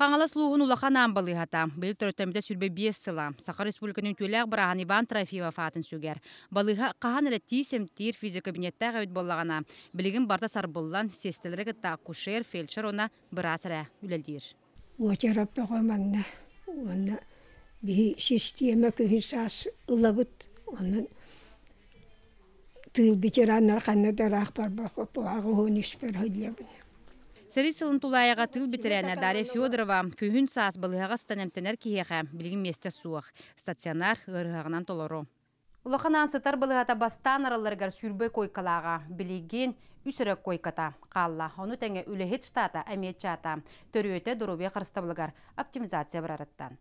Хаҥалас улууһун Улахан Аан балыыһата быйыл төрөттөммүтэ 25 сыла. Саха Республикатын үтүөлээх бырааһын Иван Трофимов аатын сүгэр. Балыыһа хаһан эрэ тиис эмтиир физиокабинеттаах эбит буоллаҕына, билигин барыта сарбыллан, сиэстэлэри кытта акушер, фельдшер уонна быраас эрэ үлэлиир. Уочарат бөҕө манна уонна биһи систиэмэ күһүн саас ылабыт. Онон тыыл ветераннар ханна да ыраах барбаппыт аҕыһын испэр сылдьабын. Сэрии сылын тулаайаҕа тыыл бэтэрээнэ Дарья Федорова күһүн саас балыыһаҕа сытан эмтэнэр киһиэхэ билигин миэстэ суох. Стационар ыарыһаҕынан толору. Улахан аан сытар балыыһата бастаан аралларыгар 20 куойкалааҕа. Билигин үс эрэ куойката хаалла. Ону тэҥэ үлэһит штата эмиэ чаата. Төрүөтэ доруобуйа харыстабылыгар оптимизация барарыттан.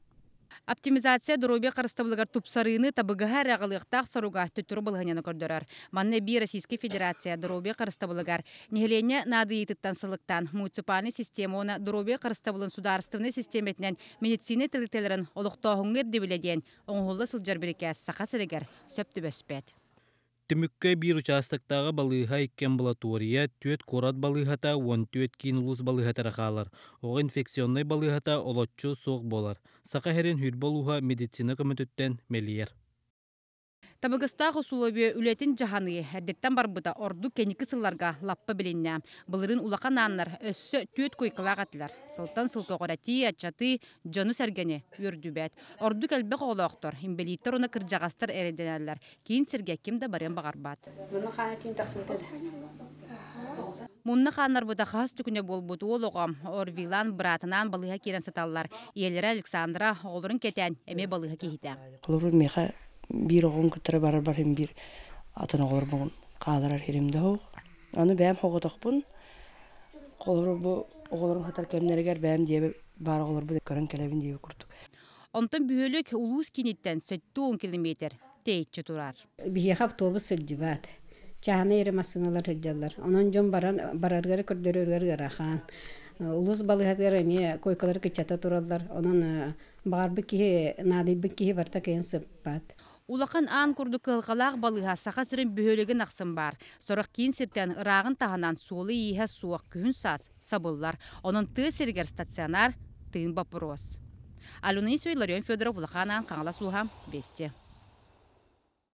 Оптимизация доруобуйа харыстабылыгар тупсарыыны табыгаһа эрэ аҕалыахтаах соруга төттөрү балаһыанньаны көрдөрөр. Манна эбии Российскай Федерация доруобуйа харыстабылыгар нэһилиэнньэ наадыйыытыттан сылыктаан муниципальнай система уонна доруобуйа харыстабылын судаарыстыбаннай систиэмэтинэн медицина тэрилтэлэрин олохтооһуҥҥа ирдэбилэ диэн оҥоһулла сылдьар бирикээс Саха сиригэр сөп түбэспэт. Түмүккэ биир учаастактааҕы балыыһа икки амбулатория, түөрт куорат балыыһата, 14 киин улуус балыыһата эрэ хаалар. Оҕо инфекционнай балыыһата олоччу суох буолар. Саха сирин Хүрбэ улууһа медицина көмөтүттэн мэлийэр. Табыгастаах усулуобуйа үлэтин дьаһаныы эрдэттэн барбыта ордук кэнники сылларга лаппа билиннэ. Былырыын улахан ааннар өссө түөрт куйкалаах этилэр. Сылтан сыл көҕүрэтии, аччатыы дьону-сэргэни үөрдүбэт. Ордук элбэх оҕолоохтор, инбэлииттэр уонна кырдьаҕастар эрэйдэнэллэр. Киин сиргэ ким да барыан баҕарбат. Мунна хаана түүн тахсыбыта да. Мунна хааннарбыта хаһыс түкүнэ буолбут уол оҕо Орвилан быраатынаан балыыһа киирэн сыталлар. Ийэлэрэ Александра оҕолорун кэтээн эмиэ балыыһа киһитэ. Холобур, миэхэ биир оҕом кытары барар барым биир атын оҕолорбун хааларар сирим да суох. Аны бэйэм соҕотохпун. Холобур, бу оҕолорум сытар кэмнэригэр бэйэм дьиэбэр баар оҕолорбун көрөн кэлэбин диэбит курдук. Онтон бөһүөлэк улуус кииниттэн 70 километр тэйиччи турар. Биһиэхэ автобус сылдьыбат. Чааһынай эрэ массыыналар сылдьаллар. Онон дьон баран барарыгар көрдөрөрүгэр ыарахан. Улуус балыыһатыгар эмиэ койкалары кыччата тураллар. Онон баҕарбыт киһи, наадыйбыт киһи барыта кыайан сыппат. Улахан аан курдук кыһалҕалаах балыыһа Саха сирин бөһүөлэгин ахсын баар. Сорох киин сиртэн ырааҕын таһынан суола-ииһэ суох күһүн-саас сабыллар. Онон тыа сиригэр стационар тыын боппуруос. Алена Исвей, Ларион Федоров, Улахан Аан, Хаҥалас улууһа, Вести.